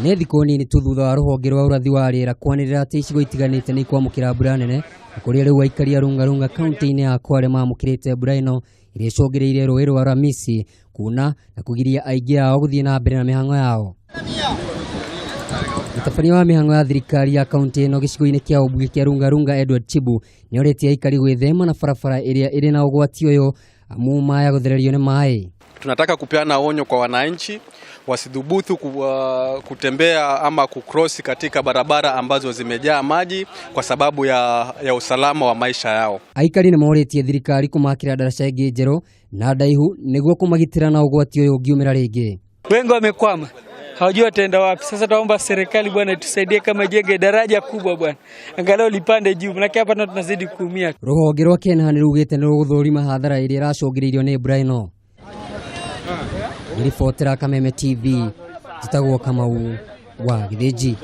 Nĩ thikũ nini tu thutha wa rũhonge rwa ũrathi wa rĩera kwanĩrĩra atĩ icigo itiganĩte nĩ ikwamũkĩra mbura nene, na kũrĩa rĩu aikari a Lungalunga kaunti-inĩ ya Kwale mamũkĩrĩte mbura ĩno ĩrĩa ĩcũngĩrĩirie rũĩ rwa Ramisi kuna na kũgiria aingĩ ao gũthiĩ na mbere na mĩhang'o yao. Mũtabania wa mĩhang'o ya thirikari ya kaunti ĩno gĩcigo-inĩ kĩa ũmbunge kĩa Lungalunga Edward Chibu nĩorĩtie aikari gwĩthema na barabara ĩrĩa ĩrĩ na ũgwati ũyũ amu maya gũthererio nĩ maĩ. Tunataka kupeana onyo kwa wananchi wasidhubutu kutembea ama kukrosi katika barabara ambazo zimejaa maji kwa sababu ya usalama wa maisha yao. Aikari nĩ morĩtie thirikari kũmakĩra ndaraca ĩngĩ njerũ na ndaihu nĩguo kũmagitĩra na ũgwati ũyũ ũngiumĩra rĩngĩ. Wengi wamekwama, hawajui wataenda wapi. Sasa tunaomba serikali bwana itusaidie, kama ijenge daraja kubwa bwana, angalau lipande juu, manake hapa tunazidi kuumia. Rũhonge rwa KENHA nĩ rugĩte nĩ rũgũthũrima hathara ĩrĩa ĩracũngĩrĩirio nĩ mbura ĩno. Ngĩribotera Kameme TV, njĩtagwo Kamau wa Gĩthĩnji.